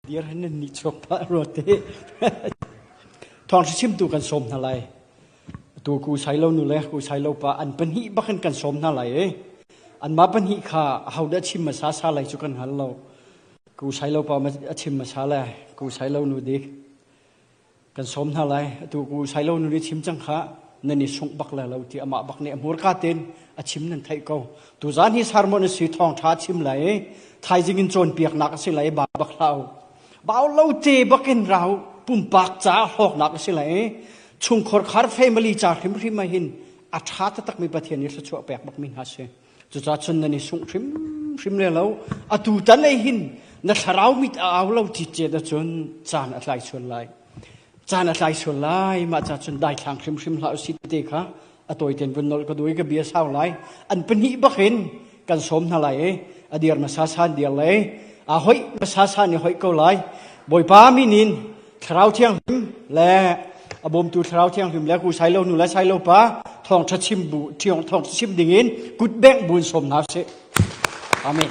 Dir hin nan nih chuak pah rua te. Thawng chimtu kan sawm hna lai. Tu ku sai lo nu le ku sai lo pa an pahnih bakin kan sawm hna lai e. An mah pahnih kha ho dah chim hmasa sa lai cu kan hngal lo. Ku sai lo pa a chim hmasa lai. Ku sai lo nu dik. Kan sawm hna lai. Atu ku sai lo nu nih chim cang kha nan i sungh bak le lo ti amah bak nih a hmurka tein a chim nan theih ko. Tuzaan hi sermon a si thawng ṭha chim lai i thaizing in cawnpiaknak a si lai ba bak hlah u. Bau lo te bakin rau pumpak ca hlawknak a si lai i chungkhar khar family ca hrimhrim ah hin a ṭha taktakmi Pathian nih thluachuah pek bakmi hna si. Cucaah cun nan i sungh hrimhrim le lo. Atu tan ei hin na thlarau mit a au lo ti cet ahcun caan a tlai sual lai. Caan a tlai sual lai. Mah ca cun daithlang hrimhrim hlah usih te kha a tawiten vun nolh ka duai ka bia sau lai. An pahnih bakin kan sawm hna lai i a dir hmasa san dir lai. A hoih hmasa san i hoih ko lai. Bawipa min in Thlarau Thianghlim le a bawmtu Thlarau Thianghlim le ku sailo nu le sailo pa thawngṭha chim bu thawngṭha chim dingin kut bengh buin sawm hna sih. Amen.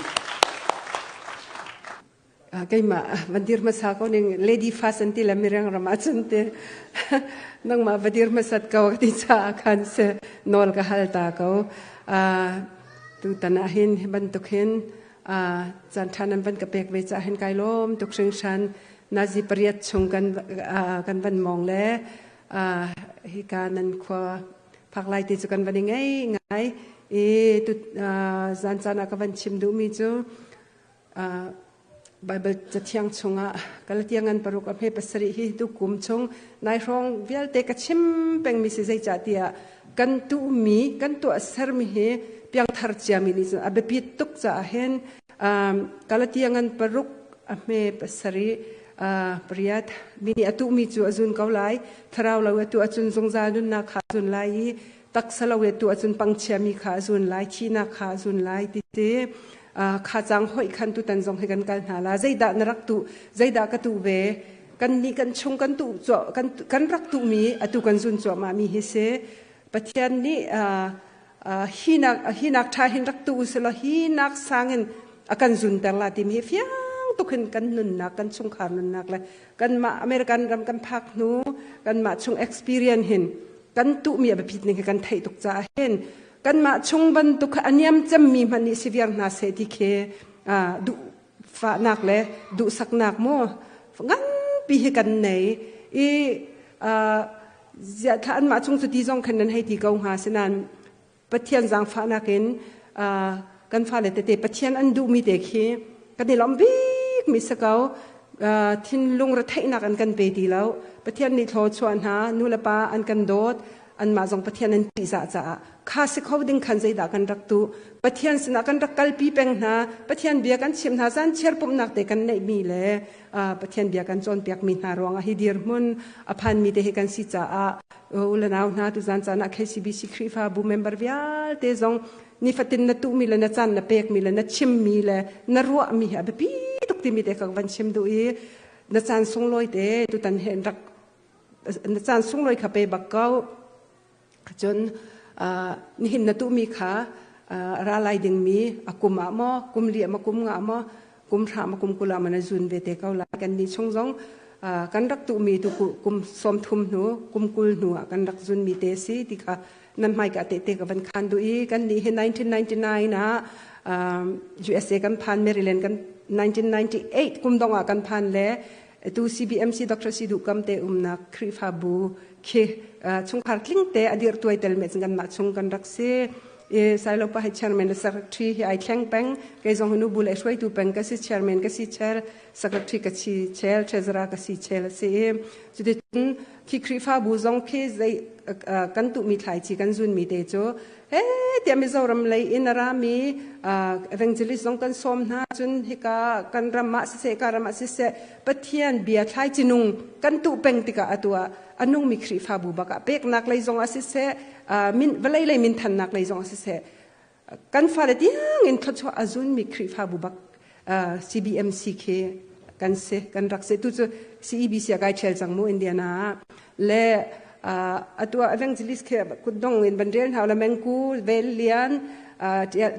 Keimah van dir hmasa ko ning lady fast an ti le mirang ram ah cun te nangmah va dir hmasat ko ka ti caah khan se nawl ka hal ta ko. Tutan ah hin hi bantuk hin caan ṭha nan van ka pek ve caah hin kai lawm tuk hringhran. Nazi pariat chung kan kan van mong le hika nan khua phak lai ti cu kan van i ngei ngai i tu zan caan ah ka van chim duhmi cu Bible cathiang chungah Galatia ngan paruk a hme pasarih hi tu kum chung nai hrawng vialte ka chim pengmi si zeicah tiah kan tuhmi kan tuah sermi hi piangthar ciami nih cun a biapit tuk caah hin Galatia ngan paruk a hme pasarih pariat mi nih a tuhmi cu a zun ko lai thlarau lo a tuh ahcun zungzal nunnak kha a zun lai i taksa lo i tuh ahcun pangchiami kha a zun lai thihnak kha a zun lai ti ti kha cang hoih khan tutan zong hi kan kal hna la zeidah na rak tuh zeidah ka tuh ve kan nih kan chung kan tuh kan kan rak tuhmi atu kan zun cuahmah mi hi si Pathian nih hinak hinak ṭha hin rak tu usila hinak sang in a kan zunter la timi hi fiang tuk hin kan nunnak kan chungkhar nunnak le kanmah American ram kan phak hnu kanmah chung experience hin kan tuhmi a biapit ning hi kan theih tuk caah hin kanmah chung bantuk a niam cemmi hmanh nih si viar hna seh ti khi duh fahnak le duhsaknak mu nganpi hi kan nei i ziah thla anmah chung cu ti zong khan nan hei ti ko hnga sinan Pathian zaangfahnak in kan fale tete Pathian an duhmi te khi kan i lawmh bik mi si ko thinlung retheihnak an kan pe ti lo Pathian nih thlaw chuah hna nu le pa an kan dawt anmah zong Pathian an ṭihzah caah kha si kho ding khan zeidah kan rak tuh Pathian sinah kan rak kalpi peng hna Pathian bia kan chimh hna zan chiar pumhnak te kan neihmi le Pathian bia kan cawnpiakmi hna ruangah hi dirhmun a phanmi te hi kan si caah u le nau hna tuzan caan ah KCBC Khrihfabu member vialte zong nifatin na tuhmi le na caan na pekmi le na chimmi le na ruahmi hi a biapi tuk timi te ka van chim duh i na caan sunglawi te tutan he rak na caan sunglawi kha pe bak ko cun nihin na tuhmi kha ra lai dingmi a kum ah maw kum li ah maw kum nga maw kum hra ma kum kula ma na zun ve te ko lai kan ni chung zong kan rak tuhmi tu kum som thum hnu kum kul hnu ah kan rak zun mi te si ti kha nan hmai ka te te ka van khan du i kan ni hi 1999 ah USA kan phan Maryland kan 1998 kum dong ah kan phan le tu CBMC Dr. Sidu Kam te umnak Khrihfabu khi chungkhar tling te adir tuai tel me kan mah chung kan rak si i Sailopa hi chairman le secretary hi ai thleng peng kei zong nu bu le hruaitu peng ka si chairman ka si chair secretary ka si chair treasurer ka si chair si i cuticun khi Khrihfabu zong khi zei kan tuhmi thlaici kan zunmi te cu he tiah Mizoram lei in a rami evangelist zong kan sawm hna cun hika kan ram ah siseh ka ram ah siseh Pathian bia thlaici nung kan tuh peng tikah atu ah a nungmi Khrihfabu bak ah peknak lei zong ah siseh min vawlei lei minthannak lei zong ah siseh kan fale tiang in thluachuah a zunmi Khrihfabu bak CBMC khi kan si kan rak si tu cu CEBC a kai ṭhial cang mu Indiana ah le atu ah evangelist khi kutdong in van rel hna la mengku vel lian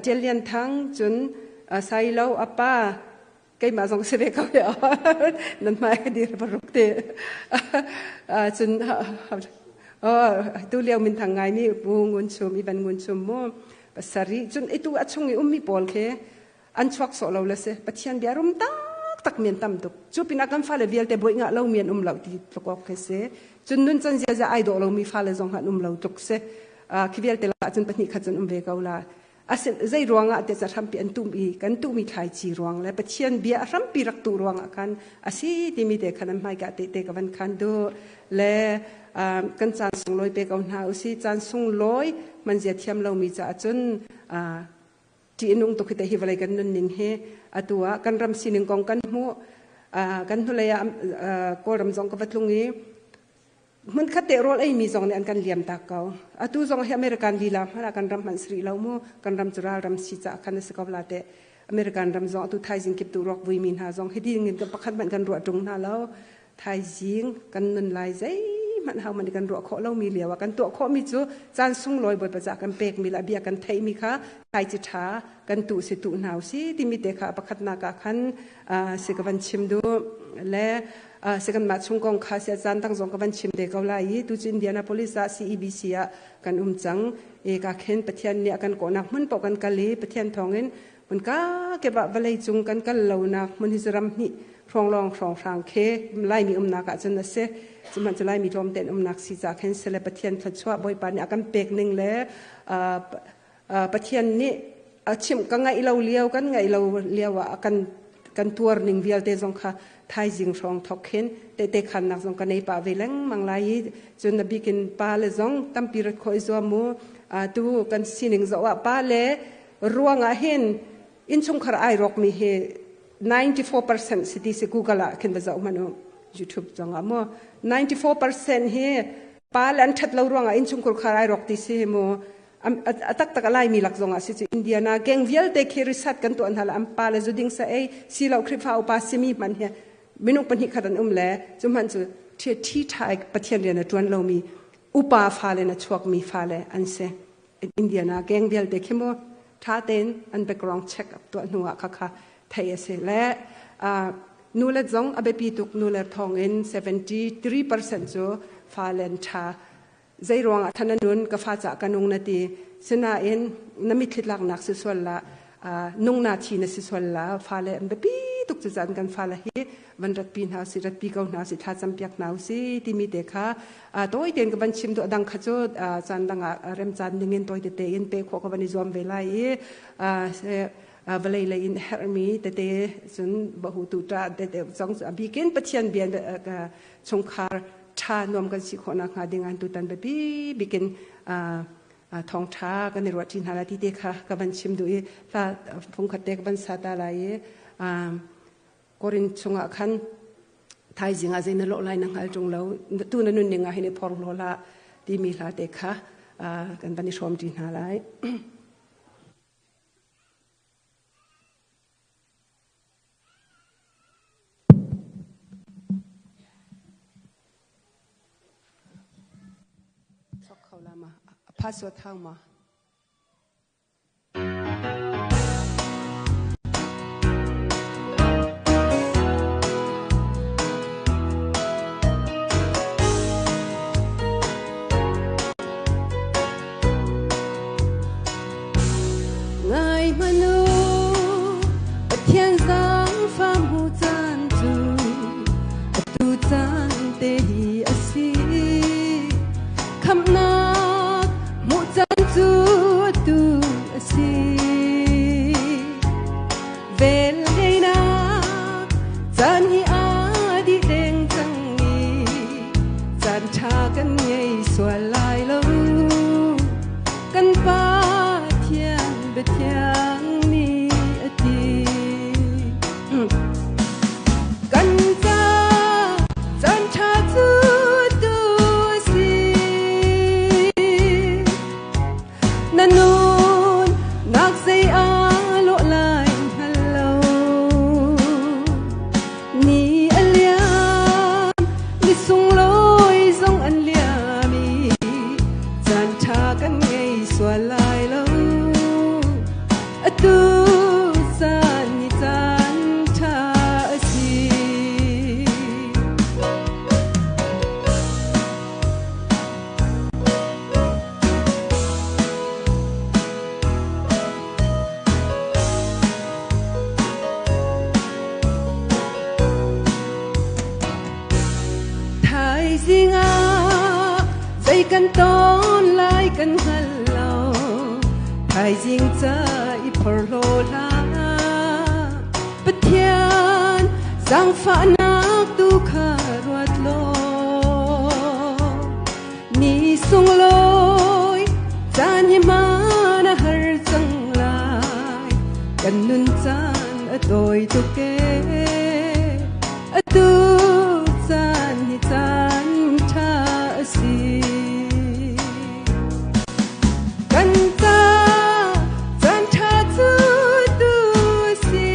tial lian thang cun sailo apa. Keimah zong si ve ko ya. Nan hmai ka dir paruk te. Cun tu lio minthang ngaimi Pu Ngun Chum, Ivan Ngun Chum mu pasarih cun itu a chung i ummi pawl khi an chuak sawh lo le si Pathian bia rum taktak mi an tam tuk cu pinah kan fale vialte buai ngah lo mi an um lo ti tluk awk khi si cun nun can ziaza ai dawh lo mi fale zong han um lo tluk si khi vialte la cun pahnih khat cun um ve ko la asin zei ruangah te ca hrampi an tum i kan tuhmi thlaici ruang le Pathian bia a hrampi rak tuh ruangah khan asi timi te khan an hmaika te te ka van khan du le kan caan sunglawi pe ko hna usi caan sunglawi manzia thiam lomi caah cun ṭih nung tuk hi te hi vawlei kan nunning hi atu ah kan ram sining kong kan hmuh kan hnulei ah Kawlram zong ka va tlung i hmunkhat te rawl eimi zong nih an kan liam tak ko. Atu zong hi American lila hmanh ah kan ram hmanh si rih lo mu. Kan ram cu ralram si caah khan a si ko la teh. American ram zong atu thaizing kip tu ruak vuimi hna zong hi ding in kan pakhat hmanh kan ruah ṭung hna lo. Thaizing kan nun lai zeihmanh ho hmanh kan ruah khawh lomi lio ah kan tuah khawhmi cu caan sunglawi Bawipa ca kan pekmi le a bia kan theihmi kha thlaici ṭha kan tuh si tuh hna usih timi te kha pakhatnak ah khan si ka van chim duh le si kanmah chung kong kha sia caan dang zong ka van chim te ko lai i tu cu Indianapolis ah CEBC ah kan um cang i ka khen Pathian nih a kan kawhnak hmun paoh kan kal i Pathian thawngin hmun ka kip ah vawlei cung kan kal lonak hmun hi ram hnih hrawng lawng hrawng hrang khe Laimi umnak ah cun a si cuhmanh cu Laimi tlawm tein umnak si ca khin sile Pathian thluachuah Bawipa nih a kan pek ning le Pathian nih a chimh ka ngaih lo lio kan ngaih lo lio ah kan kan tuar ning vialte zong kha thaizing hrawng thok khin tehte khannak zong ka nei pah ve lengmang lai i cun na bikin pa le zong tampi rat khawh i zuam mu tu kan sining zoh ah pa le ruang ah hin innchungkhar ai rawk mi hi 94% si ti si Google ah khin va zoh hmanh u YouTube zong ah mu 94% hi pa le an ṭhat lo ruang ah innchungkhar khar ai rawk ti si mu a taktak a laimi lak zong ah si cu Indiana gang vialte khi research kan tuah hna la an pa le zuding sa ei si lo Khrihfa upa simi hman hi minung pahnih khat an um le cu hman cu thi thi ṭha Pathian rian a ṭuan lomi upa fale na chuakmi fale an si Indiana gang vialte khi mu ṭha tein an background check up tuah hnu ah kha kha theih a si le nu le zong a biapi tuk nu le thawng in 73% cu fale an ṭha zei ruangah than nun ka fa ca ka nung na ti sinain na mitthli tlaknak si sual la nung na thi na si sual la fale an biapi tuk cu caan kan fale hi van ratpi hna si ratpi ko hna si thla campiak hna si timi te kha tawi tein ka van chim duh dang kha cu caan dang ah rem caan ning in tawi tete in pe khawh ka van i zuam ve lai i vawlei lei in herhmi tete cun bahu tu ta tete zong a bikin Pathian bia chungkhar ṭha nuam kan si khawh nakhnga ding an tutan biapi bikin thawngṭha kan i ruah ṭi hna lai ti te kha ka van chim duh i hla fungkhat te ka van sa ta lai i Korin chungah khan thaizing ah zei na lawh lai na hngal ṭung lo tu na nunning ah hin i phor hlaw hlah timi hla te kha kan van i hrawm ṭi hna lai. Sok kho la ma password hau ma Ngai hmanh u, Pathian zaangfah hmu caan cu atu caan te hi a si. Khamhnak hmuh caan cu. kan ton lai kan hngal lo. Thaizing ca i phorhlaw hlah. Pathian zaangfahnak tu kha ruat law. Ni sunglawi caan hi hmaan a har cang lai. Kan nun caan a tawi tuk ee. Atu caan hi caan ṭha a si. Kan ca caan ṭha cu tu a si.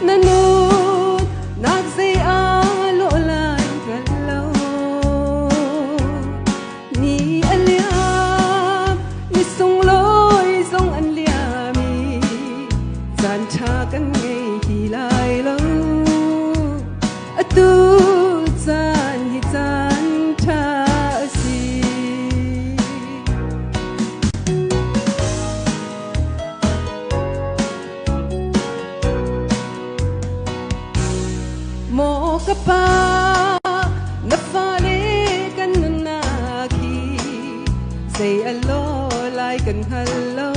Na nunnak zei aa lawh lai hngal lo. Ni a liam, ni sunglawi zong an liam i caan ṭha kan ngei ti lai lo. Atu caan hi caan ṭha a si. Maw ka pa, na fale kan nunnak hi zei a lo lai kan hngal lo.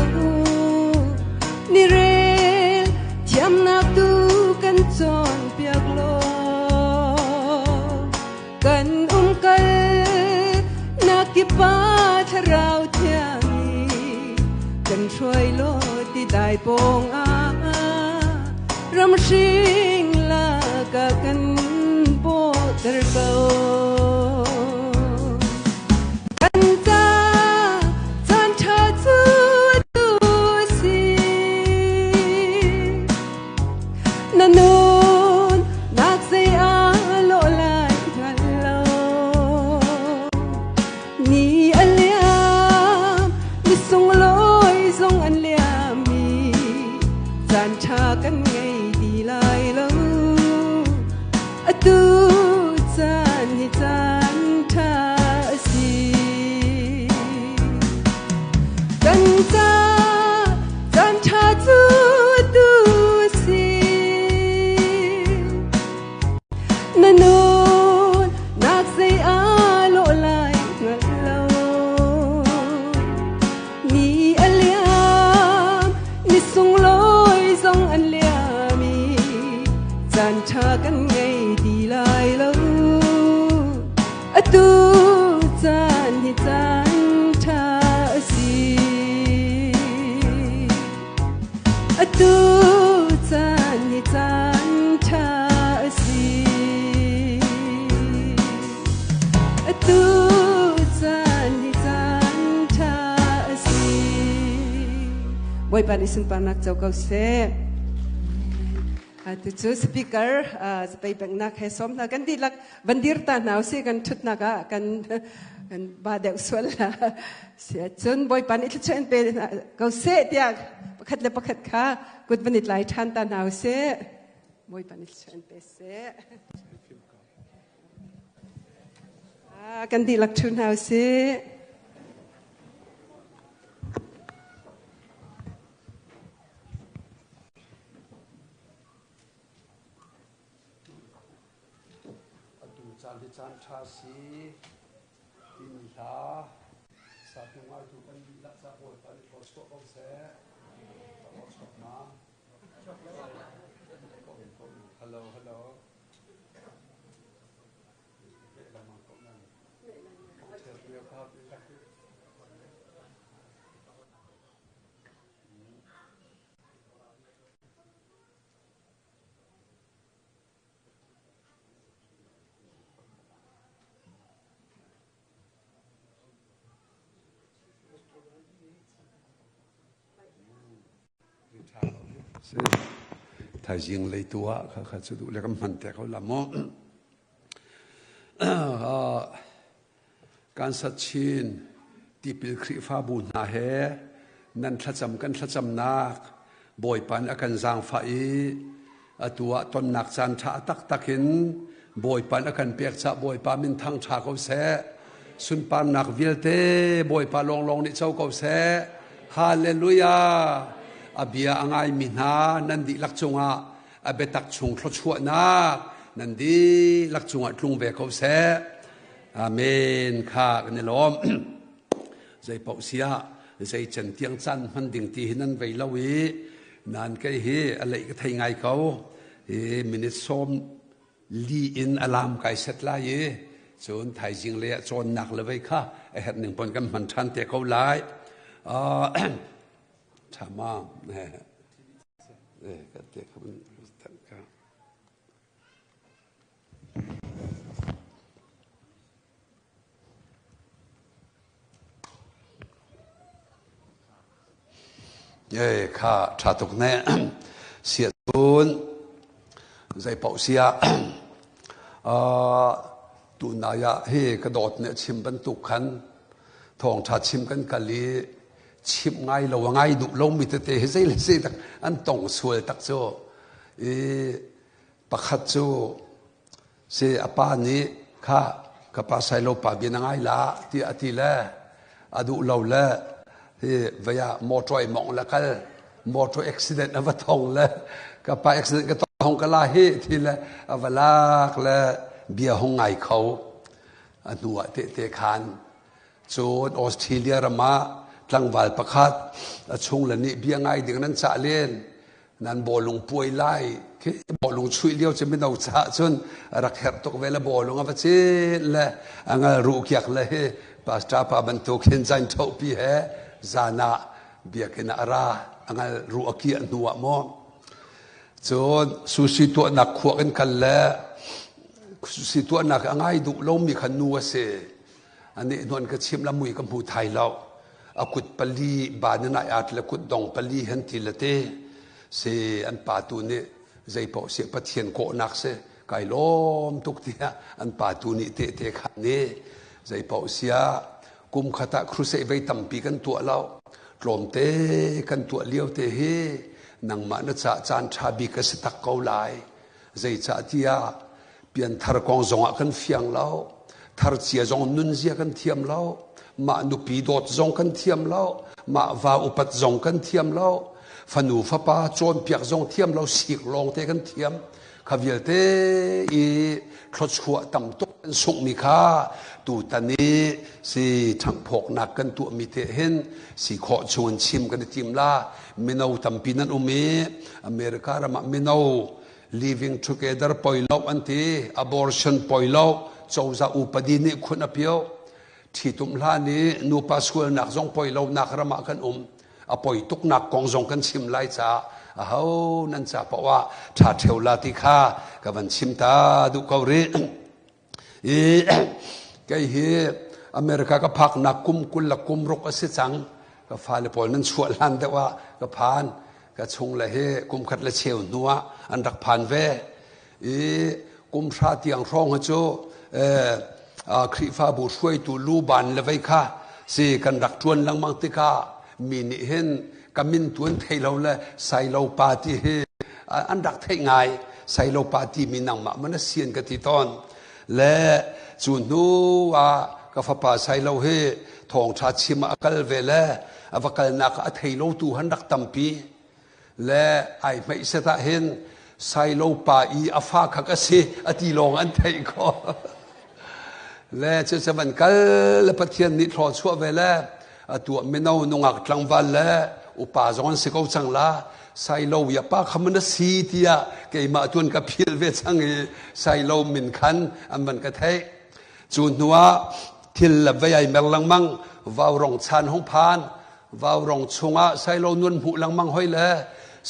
Ni rel thiamnak tu kan cawnpiak law kan umkal nak kip ah thlarau thiang nih kan hruai law ti dai pawng ah ramhring lakah kan bawhter ko. Kan ca caan ṭha cu atu a si. Na nunnak zei aa lawh lai hngal lo. Ni a liam, ni sunglawi zong an liam i caan ṭha kan ngei ti lai lo. Atu caan hi caan ṭha a si. Kan ca caan ṭha cu atu a si. Na nunnak zei aa lawh lai hngal lo. Ni a liam, ni sunglawi zong an liam i caan ṭha kan ngei ti lai lo. Atu caan hi caan ṭha a si. Atu caan hi caan ṭha a si. Atu caan hi caan ṭha a si. Bawipa nih sunparnak co ko seh. Atu cu speaker zapei peknak he sawm hna kan dihlak van dir ta hna usih kan ṭhutnak ah kan kan ba deuh sual la. Cun Bawipa nih thluachuah in pe ko seh tiah pakhat le pakhat kha kut van i tlai ṭhan ta hna usih. Bawipa nih thluachuah in pe seh. Kan dihlak ṭhu hna usih. Atu caan hi caan ṭha si timi hla sa hnu ngaitu kan dihlak ca Bawipa nih thlawchuah ko seh. Ka chuak ma? Hello, hello. Thaizing lei tu ah kha kha cu duh le kan hman te ko la mu. Kan sat chin tipil Khrihfabu hna he nan thlacam kan thlacamnak Bawipa nih a kan zaangfah i atu ah tonnak caan ṭha taktak in Bawipa nih a kan pek caah Bawipa min thang ṭha ko seh. Sunparnak vialte Bawipa lawnglawng nih co ko seh. Hallelujah! A bia a ngaimi hna nan dihlak cungah a biatak chung thluachuahnak nan dihlak cungah tlung ve ko seh. Amen. Kha kan i lawm. Zei paoh siah zei can tiang caan hman ding ti hi nan vei lo i nan kei hi a leih ka thei ngai ko. Hi minute sawm li in alarm kai set lai i cun thaizing le ah cawnnak le vei kha a herh ning pon kan hman ṭhan te ko lai. Ṭha ma? Kan te kha ka. Ye kha ṭha tuk ne. Sia cun zei paoh sia tunai ah hi ka dawt nih a chim bantuk khan thawngṭha chim kan kal i chimh ngai lo a ngai duh lomi tete hi zei le zei tak an tong sual tak cu i pakhat cu si a pa nih kha ka pa sailo pa bia na ngai la tiah a ti le a duh lo le hi vei ah motor i mong le kal motor accident a va thong le ka pa accident ka tong ka la hi thi le a va lak le bia hong ngai kho a hnu ah te te khan Cun Australia ram ah tlangval pakhat a chung le nih bia ngai ding nan cah len nan bawlung puai lai khi bawlung chuih lio cu mino caah cun rak herh tuk ve le bawlung a va cin le a ngal ruh kiak le hi pastor pa bantuk hin zain ṭhopi he zan ah biakinn ah a ra a ngal ruh a kiah hnu ah maw cun sushi tuahnak khuak in kal le sushi tuahnak a ngai duh lomi kha nu a si Anih hnuan ka chim la mui ka hmu thai lo. A kut pali ban in ai at le kut dong pali han ti le te si an pa tu nih zei paoh si Pathian kawhnak si kai lawm tuk tiah an pa tu nih te te kha nih zei paoh sia kum khat ah crusade vei tampi kan tuah lo tlawmte kan tuah lio te hi nangmah na ca caan ṭha bik a si tak ko lai zeicahtiah Pianthar kong zongah kan fiang lo. Tharcia zong nunzia kan thiam lo. Mah nupi dawt zong kan thiam lo. Mah va upat zong kan thiam lo. Fanu fapa cawnpiak zong thiam lo. Sik lawng te kan thiam. Kha vialte i thluachuah tam tuk kan sunghmi kha tutan i si ṭhanghphawknak kan tuahmi te hin si khawh chung in chim kan i tim la. Mino tampi nan um i America ram ah mino living together poi lo an ti abortion poi lo cozah upadi nih khun a pio ṭhitum hlan i nupa sualnak zong poi lo nak ram ah kan um a poi tuknak kong zong kan chim lai caah aho nan ca paoh ah ṭha ṭheo la ti kha ka van chim ta duh ko rih i kei hi America ka phaknak kum 20 le kum ruk a si cang ka fale pawl nan chuah hlan deuh ah ka phan ka chung le hi kum khat le cheu hnu ah an rak phan ve i kum hra tiang hrawng hi cu Khrihfabu hruaitu lu ban le vei kha si kan rak ṭuan lengmang tikah mi nih hin ka min tuan thei lo le sailo pa ti hi an rak theih ngai sailo pa ti mi nangmah man a sian ka ti tawn le cu hnu ah ka fapa sailo hi thawngṭha chim ah a kal ve le a va kalnak a thei lo tu han rak tampi le ai hmeih set ah hin sailo pa i a fa kha ka si a ti lawng an theih ko le cu cu van kal le Pathian nih thlaw chuah ve le atu mino nungak tlangval le upa zong an si ko cang la sailo ya pa kha man a si tiah keimah tuan ka phil ve cang i sailo min khan an van ka theih cu hnuah thil le vei ai mer lengmang vaurong chan hong phan vaurong chungah sailo nun hmuh lengmang hoi le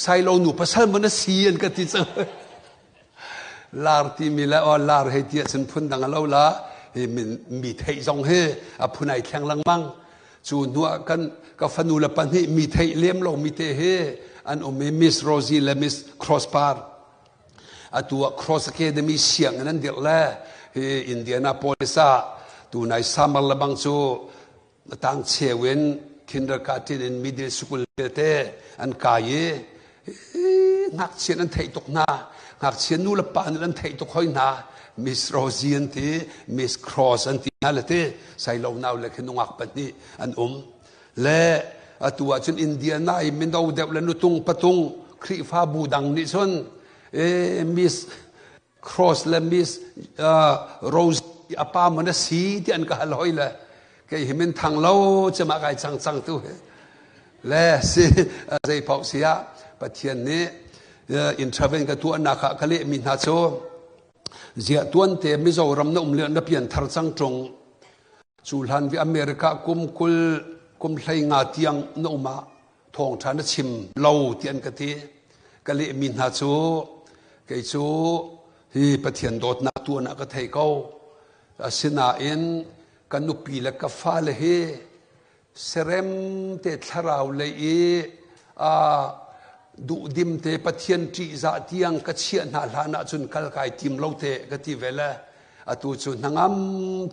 sailo nu pasal man a si an ka ti cang lar timi le aw lar hei ti ahcun phun dang a lo la hi min mi theih zong hi a phun ai thleng lengmang cu hnuah kan ka fanu le pahnih mi theih lem lo mi te hi an um i Miss Rosie le Miss Crosspar atu ah Cross Academy sianginn an dirh le hi Indianapolis ah tunai summer le bang cu tang cheu in kindergarten in middle school vialte an kai i ngakchia an theih tuk hna ngakchia nu le pa nih an theih tuk hoi hna Miss Rosie an ti Miss Cross an ti hna le ti sailo nau le khi nungak pahnih an um le atu ahcun Indiana i mino deuh le nutung patung Khrihfabu dang nih cun Miss Cross le Miss Rose. A pa maw na si ti an ka hal hoi le kei hi min thang lo cema kai cang cang tu he le si zei paoh si ah Pathian nih intervene ka tuahnak ah ka leh mi hna cu ziah tuan te Mizoram na um le na pian thar cang ṭung cu hlan vi America kum 20 kum 15 tiang na um ah thawngṭha na chim lo ti an ka ti. Ka lehmi hna cu kei cu hi Pathian dawtnak tuan ah ka thei ko. Asinain ka nupi le ka fale hi serem te thlarau lei i duhdim te Pathian ṭihzah tiang ka chiah hna hlan ahcun kal kai tim lo te ka ti ve le atu cu hnangam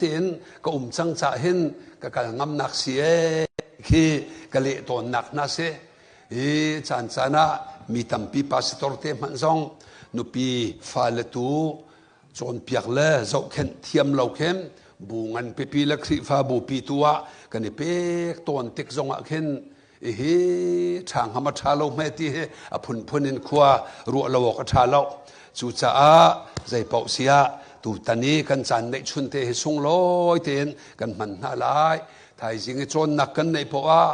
tein ka um cang cah hin ka kal ngamnak si ee khi ka leh tawnnak hna si. Hi caan caan ah mi tampi pastor te hmanh zong nupi fale tu cawnpiak le zohkhenh thiam lo khin bu ngan pipi le Khrihfa bupi tu ah kan i pek tawn tik zong ah khin hihi ṭha hngam a ṭha lo hme ti hi a phunphun in khua ruah lo awk a ṭha lo. Cucaah zeipaoh si ah tutan i kan caan neih chun te hi sunglawi tein kan hman hna lai. Thaizing i cawnnak kan neih poah ah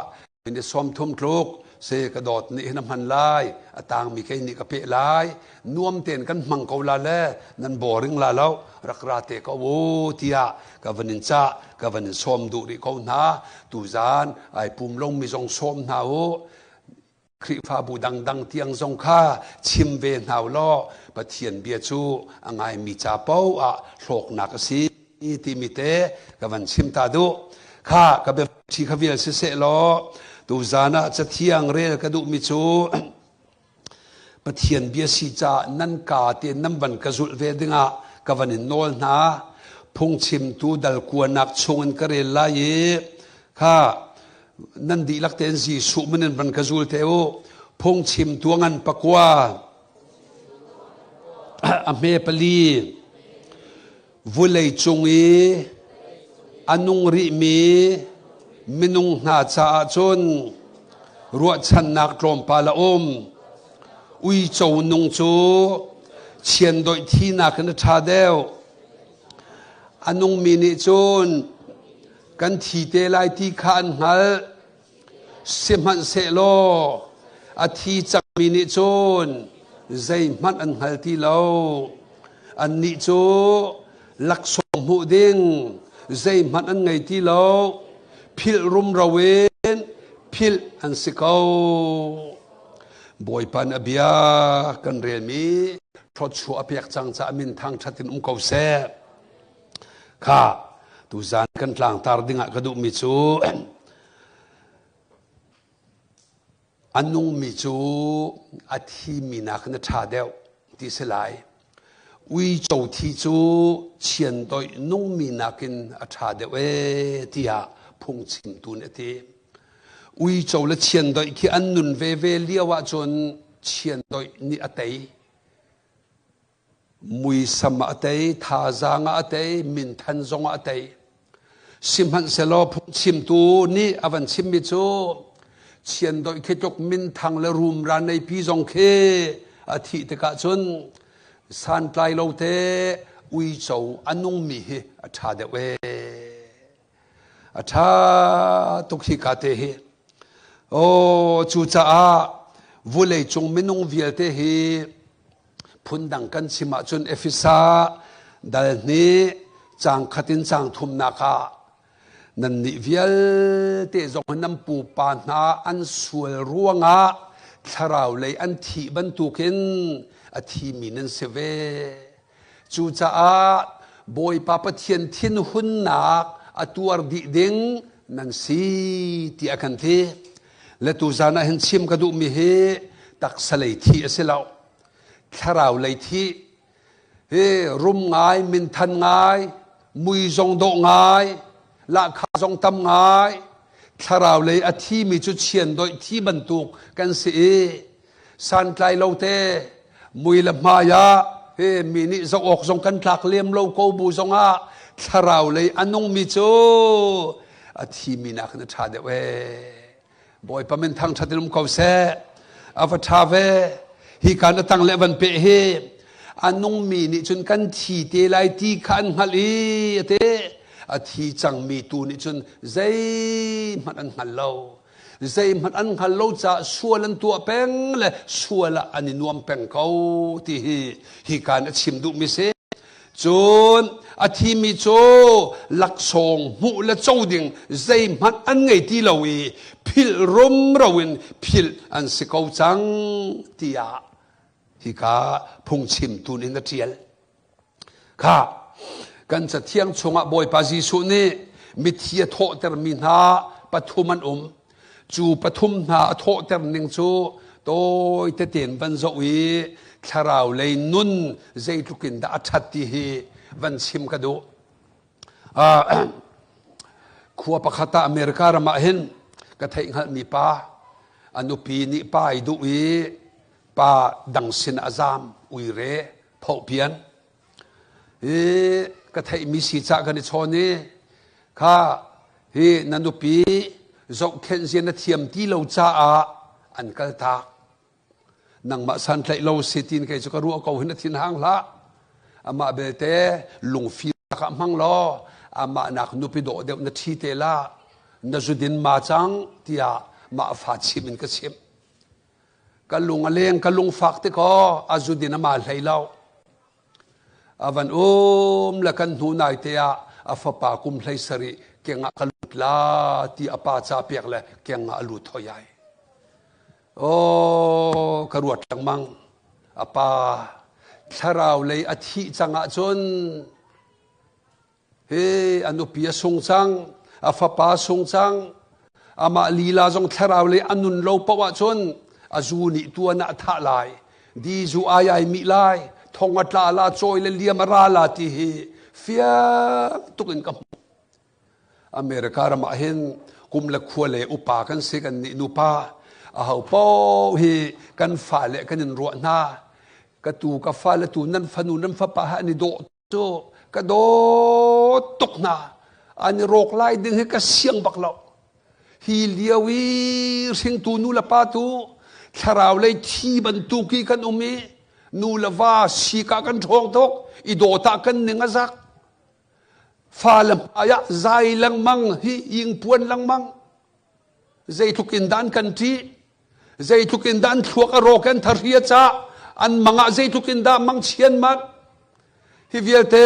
ni 30 tluk se ka dawt nih hin a hman lai, a tangmi kei nih ka peh lai, nuam tein kan hmang ko la le nan boring la lo, rak ra te ko u tiah ka van in cah, ka van in sawm duh rih ko hna. Tuzan ai pum lomi zong sawm hna u. Khrihfabu dangdang tiang zong kha chim ve hna u law Pathian bia cu a ngaimi ca paoh ah hlawknak a si timi te ka van chim ta duh. Kha ka bia ṭhi kha vial siseh law tuzan ah cathiang rel ka duhmi cu Pathian bia si caah nan kaa tein nan van ka zulh ve dingah ka van in nawl hna. Phungchimtu dal kuanak chungin ka rel lai i kha nan dihlak tein Jesuh min in van ka zul te u. Phungchimtu a ngan pakua a hme pali vulei cung i a nung rihmi minung hna caah cun ruahchannak tlawmpal a um. Uico nung cu chiandoih thinak in a ṭha deuh. A nungmi nih cun kan thi te lai ti kha an hngalh. Sihmanhsehlaw a thi cangmi nih cun zeihmanh an hngal ti lo. Annih cu laksawng hmuh ding zeihmanh an ngei ti lo. Philh rumro in philh an si ko. Bawipa nih a bia kan relmi thluachuah a pek cang caah min thangṭhat in um ko seh. Kha tuzan kan tlangtar dingah ka duhmi cu a nungmi cu a thimi nakin a ṭha deuh ti si lai. Uico thi cu chiandoih nungmi nakin a ṭha deuh ee tiah phungchimtu nih a ti. Uico le chiandoih khi an nun veve lio ahcun chiandoih nih a tei. Muisam ah a tei, thazaang ah a tei, minthan zong ah a tei. Sihmanhsehlaw phungchimtu nih a van chimmi cu chiandoih khi tluk minthang le rumra neipi zong khi a thih tikah cun santlai lo te uico a nungmi hi a ṭha deuh ee. A ṭha tuk hi ka te hi. Aw cucaah vulei cung minung vialte hi Phundang kan chim ahcun Efesa dal hnih caang khat in caang thumnak ah nannih vialte zong nan pupa hna an sual ruangah thlarau lei an thih bantukin a thimi nan si ve. Cucaah Bawipa Pathian thinhunnak a tuar dih ding nan si tiah kan ti. Le tuzan ah hin chim ka duhmi hi taksa lei thi a si lo. Thlarau lei thi hi rum ngai, minthan ngai, mui zong dawh ngai, lahkhah zong tam ngai, thlarau lei a thimi cu chiandoih thi bantuk kan si i santlai lo te mui le hmai ah hi mi nih zoh awk zong kan tlak lem lo ko bu zong ah thlarau lei a nungmi cu a thimi nakin a ṭha deuh ee. Bawipa min thangṭhat in um ko seh. A va ṭha ve. Hi kan a tang le van peh hi. A nungmi nih cun kan thi te lai ti kha an hngalh i a te. A thi cangmi tu nih cun zeihmanh an hngal lo. Zeihmanh an hngal lo caah sual an tuah peng le sual ah an i nuam peng ko ti hi hi kaan a chim duhmi si. Cun a thimi cu laksawng hmuh le co ding zeihmanh an ngei ti lo i philh rumro in philh an si ko cang tiah hika phungchimtu nih na ṭial. Kha kan cathiang chungah Bawipa Jesuh nih mithi a thawhtermi hna pathum an um. Cu pathum hna a thawhter ning cu tawi tetein van zoh i thlarau lei nun zeitluk in dah a ṭhat ti hi van chim ka duh. Khua pakhat ah America ram ah hin ka theih hngalhmi pa a nupi nih pa ai duh i pa dang sin a zaam uire phohpian hi ka theihmi si cah kan i chawn i kha hi na nupi zohkhenh zia na thiam ti lo caah an kal tak nangmah santlaih lo si tin kei cu ka ruah ko hin a thin hang hlah amah belte lungfim ah hmang law amah nak nupi dawh deuh na ṭhi te la na zudin ma cang tiah mah fa chim in ka chimh Ka lung a leng, ka lungfak te kaw a zudin a ma hlei lo. A van um le kan hnu nai te ah a fapa kum hlei sarih keng ah ka lut la ti a pa ca pek le keng ah a lut hoi ai. Oh, ka ruat lengmang. A pa thlarau lei a thih cang ahcun Hi a nupi a sung cang, a fapa a sung cang, amah lila zong thlarau le a nun lo paoh ahcun a zu nih tuan ah a thah lai, di zu ai ai mih lai, thong a tla la, cawi le liam a ra la ti hi fiang tuk in ka hmuh. America ram ah hin kum le khua le upa kan si kan nih nupa aho paoh hi kan fale kan in ruah hna ka tu ka fale tu nan fanu nan fapa ha an i dawh cu ka dawt tuk hna an i rawk lai ding hi ka siang bak lo hi lio i hringtu nu le pa tu thlarau lei thi bantuk i kan um i nu le va sika kan ṭhawng tuk i dawtah kan ning a zak fa le hmai ah zai lengmang hi ing puan lengmang Zeitluk in dah an kan ṭih? Zeitluk in dah an thluak a rawk an thahri a cah? An mang ah zeitluk in dah mangchian mat? Hi vialte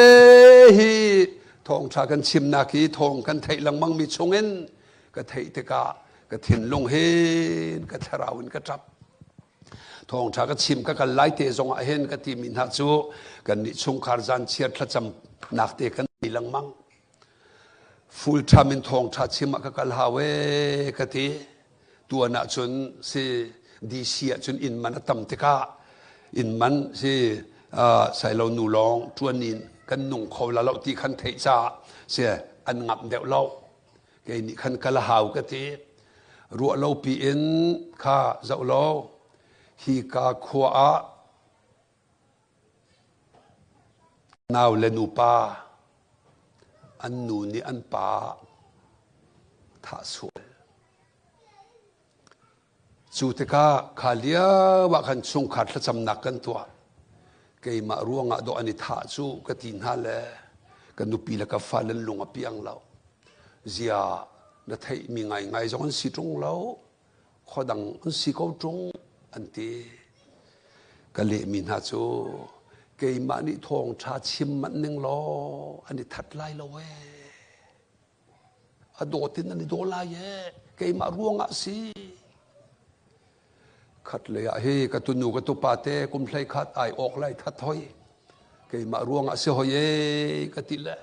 hi thawngṭha kan chimnak hi thawng kan theih lengmangmi chungin ka theih tikah ka thinlung hin ka thlarau in ka ṭap. Thawngṭha ka chim ka kal lai te zongah hin ka timi hna cu kannih chungkhar zanchiar thlacamnak te kan nei lengmang. Full time in thawngṭha chim ah ka kal hau ee ka ti. Tuan ahcun si DC ahcun inn man a tam tikah inn man si sailo nu lawng ṭuan in kan nung kho la lo ti khan theih caah si an ngamh deuh lo. Kei nih khan kal a hau ka ti. Ruah lo piin kha zoh law hi ka khua ah Nau le nupa an nu nih an pa thah sual. Cu tikah kha lio ah khan chungkhar thlacamnak kan tuah. Keimah ruangah dawh an i thah cu ka ti hna le ka nupi le ka fale an lung a piang lo. Zia na theihmi ngaingai zong an si ṭung lo. Khuadang an si ko ṭung an ti. Ka lehmi hna cu keimah nih thawngṭha chim manh ning law an i that lai lo ee. A dawt in an i daw lai ee. Keimah ruangah si. Khat lei ah hi ka tunu ka tupa te kum hlei khat ai awk lai that hoi. Keimah ruangah si hoi ee ka ti le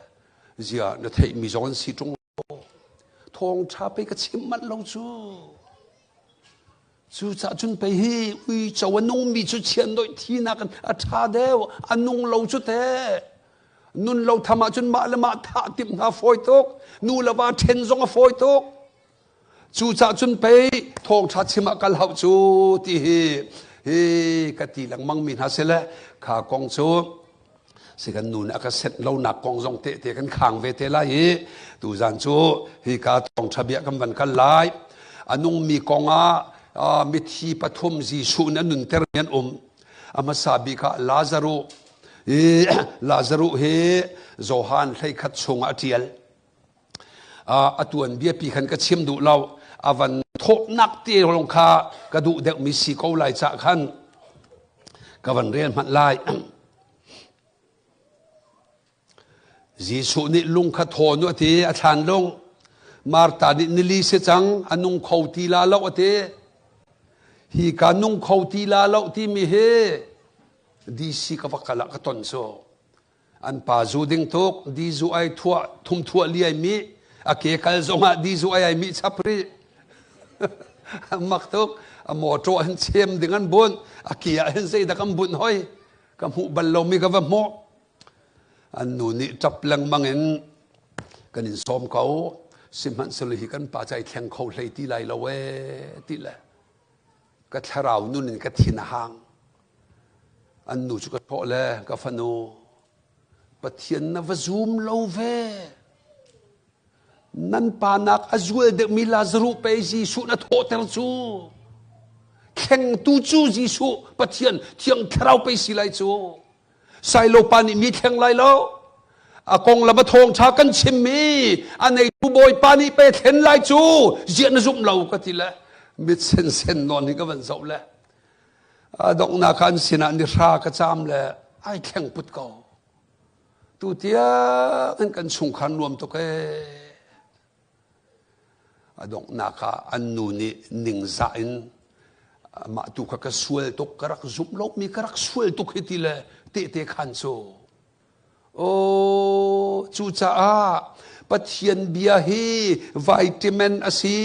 zia na theihmi zong an si ṭung Thawngṭha pei ka chim manh lo cu. Cucaah cun pei hi uico a nungmi cu chiandoih thinak in a ṭha deuh, a nung lo cu teh. Nun lo tham ahcun mah le mah thah timh hna fawi tuk, nu le va ṭhen zong a fawi tuk. Cucaah cun pei thawngṭha chim ah kal hauh cu ti hi hi ka ti lengmang mi hna si le kha kong cu si kan nu nih a ka senh lonak kong zong tehte kan khang ve te lai i tuzan cu hika thawngṭha bia kan van kal lai. A nungmi kong ah mithi pathum Jesuh nih a nunter mi an um. A hmasa bik ah Lazaruh. I Lazaruh hi Johan 11 chungah a ṭial. A tuan biapi khan ka chim duh lo. A van thawhnak te lawng kha ka duh deuhmi si ko lai cah khan ka van rel hmanh lai. Jesuh nih lung kha thawn u a ti, a thlan lung. Martha nih nili si cang, a nung kho ti la lo a ti. Hi ka nung kho ti la lo timi hi DC ka va kal ah ka ton cu. An pa zu ding tuk, di zu ai thuah, thum thuah liai mi, a ke kal zongah di zu ai ai mi chap rih. Mak tuk, a mawṭaw an chem ding an bunh, a ke ah hin zeidak an bunh hoi. Ka hmuh bal lomi ka va hmuh. An nu nih ṭap lengmang in kan in sawm ko. Sihmanhsehlaw hi kan pa cu ai thleng kho hlei ti lai lo ee ti le ka thlarau nun in ka thin a hang. An nu cu ka thawh le ka fanu Pathian na va zum lo ve. Nan pa nak a zual deuhmi Lazaruh pei Jesuh na thawhter cu. Thlengtu cu Jesuh Pathian Thiang Thlarau pei si lai cu. Sailo pa nih mi thleng lai lo. A konglam a thawngṭha kan chimmi a neitu Bawipa nih pe thlen lai cu ziah na zumh lo ka ti le mit sensen nawn hi ka van zoh le a donghnak an sinah ni hra ka caam le ai thleng put ko. Tu tiang in kan chungkhar nuam tuk ee. A donghnak ah an nu nih ningzah in mah tu kha ka sual tuk ka rak zumh lomi ka rak sual tuk hi ti le tehte khan cu aw cucaah Pathian bia hi vitamin a si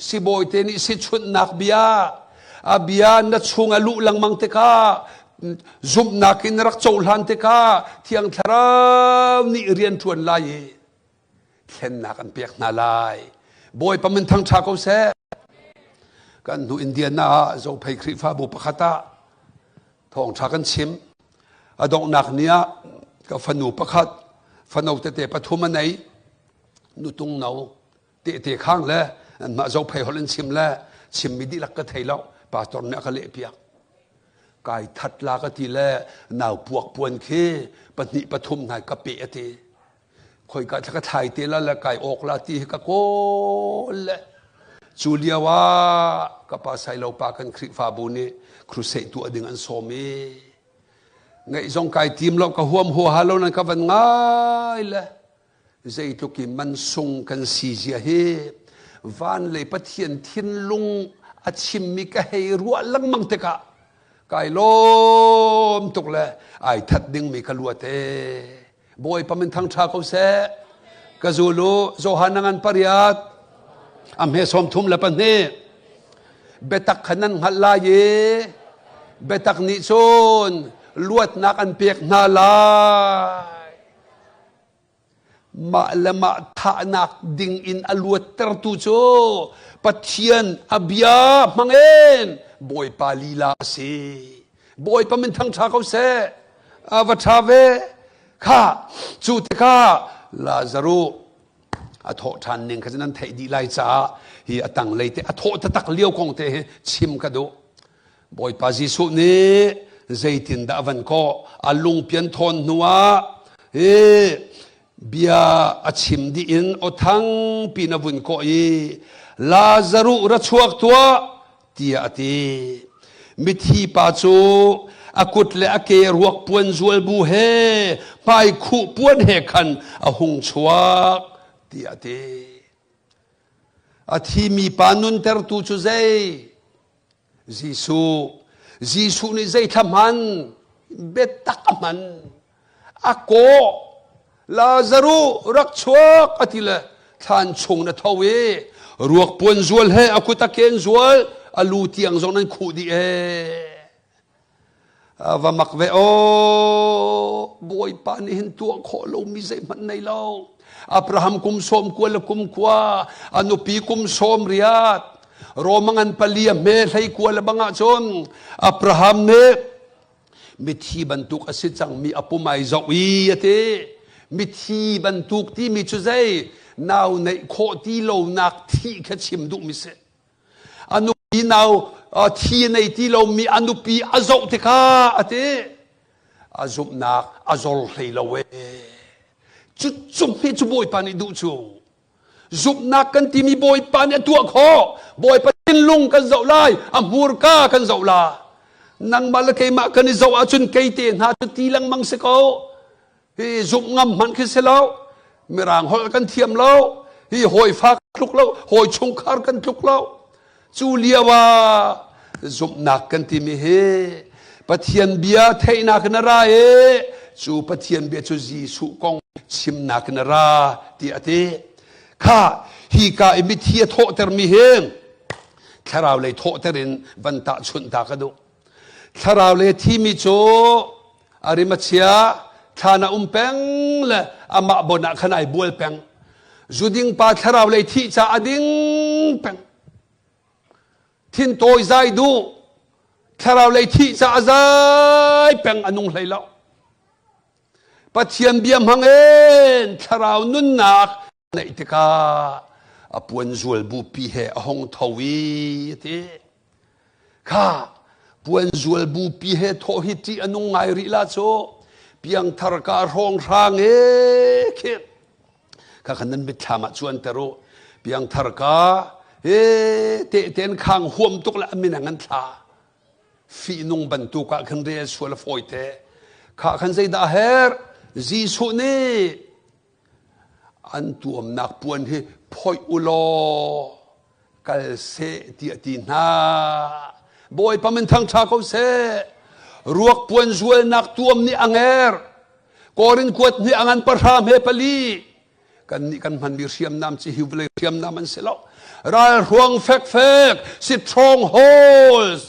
sibawi te nih si chunhnak bia a bia na chung a luh lengmang tikah zumhnak in rak cohlan tikah Thiang Thlarau nih rian ṭuan lai i thlennak an pek hna lai. Bawipa min thangṭha ko seh. Kan hnu Indiana ah Zophei Khrihfabu pakhat ah thawngṭha kan chim. A donghnak ni ah ka fanu pakhat fano tete pathum a nei. Nutung no tehte khang le anmah Zophei holh in chim le chimmi dihlak ka thei lo. Pastor nih a ka lehpiak. Kai that la ka ti le nau puak puan khi pahnih pathum hna ka pe a ti. Khoika thla ka thlai te la le kai awk la ti hi ka kawl le cu lio ah ka pa Sailo pa kan Khrihfabu nih crusade tuah ding an sawm i ngaih zong kai tim lo ka huam huaha lo nan ka van ngai le zeitluk i mansung kan si zia hi van lei Pathian thinlung a chimmi ka hei ruah lengmang tikah kai lawm tuk le ai that dingmi ka luat ee Bawipa min thangṭha ko seh. Ka zul u, Johan na ngan pariat, a hme 32. Biatak kha nan hngalh lai i biatak nih cun luatnak an pek hna lai. Mah le mah thahnak ding in a luattertu cu Pathian a bia hmangin Bawipa lila a si. Bawipa min thangṭha ko seh. A va ṭha ve. Kha cu tikah Lazaruh a thawh ṭhan ning kha cu nan theih dih lai caah hi a tanglei te a thawh taktak lio kong te hi chim ka duh. Bawipa Jesuh nih zeitindah a van kawh a lungpian thawn hnuah hi bia a chim dih in aw thangpi in a vun kawh i Lazaruh ra chuak tuah tiah a ti. Mithi pa cu a kut le a ke ruak puan zual bu he hmai khuh puan he khan a hung chuak tiah a ti. A thimi pa nuntertu cu zei? Jesuh. Jesuh nih zeithla hman? Biatak a hman. A kawh. Lazaruh rak chuak a ti le thlan chung na tho i ruak puan zual he a kut a ken zual a lu tiang zong nan khuh dih ee. A va mak ve aw Bawipa nih hin tuah khawh lomi zeihmanh nei lo. Abraham kum sawm kua le kum kua a nupi kum sawm riat Roma ngan pali a hme hlei kua le bang ahcun Abraham nih mithi bantuk a si cangmi a pum ai zoh i a ti. Mithi bantuk timi cu zei nau neih khawh ti lonak thih kha chim duhmi si. A nupi nau thi nei ti lomi a nupi a zoh tikah a ti. A zumhnak a zor hlei lo ee. Cu cung hi cu Bawipa nih duh cu. Zumhnak kan timi Bawipa nih a tuah khawh. Bawipa thinlung kan zoh lai, a hmurka kan zoh la. Nangmah le keimah kan i zoh ahcun kei te hna cu ti lengmang si ko. Hi zumh ngam hmanh khi si lo. Mirang holh kan thiam lo. Hi hawifa kan tluk lo, hawi chungkhar kan tluk lo. Cu lio ah zumhnak kan timi hi Pathian bia theihnak in a ra i cu Pathian bia cu Jesuh kong chimnak in a ra ti a ti. Kha hi ka i mithi a thawhtermi hi thlarau lei thawhter in van tahchunh ta ka duh. Thlarau lei thimi cu a rim a chia, thlan a um peng le amah bon ah khan ai bual peng. Zuding pa thlarau lei thih ca a ding peng. Thin tawi zai duh, thlarau lei thih ca a zai peng a nung hlei lo. Pathian bia hmang in thlarau nunnak neih tikah a puan zual bupi he a hong tho i a ti. Kha puan zual bupi he thawh hi ṭih a nung ngai rih la cu piangthar ka hrawng hrang e khi kha khan nan mitthlam ah cuan ter u piangthar ka he te ten khang huam tuk le amin ang an thla fihnung bantuk ah khan rel sual a fawi te kha khan zeidah her Jesuh nih An tuamnak puan hi phoih u law kal seh tiah a ti hna. Bawipa min thangṭha ko seh. Ruak puan zualnak tuam nih a nger. Korin kuat nih a ngan pahra hme pali. Kannih kan hmanmi hriamnam ci hi vawlei hriamnam an si lo. Ralhruang fekfek, strongholds,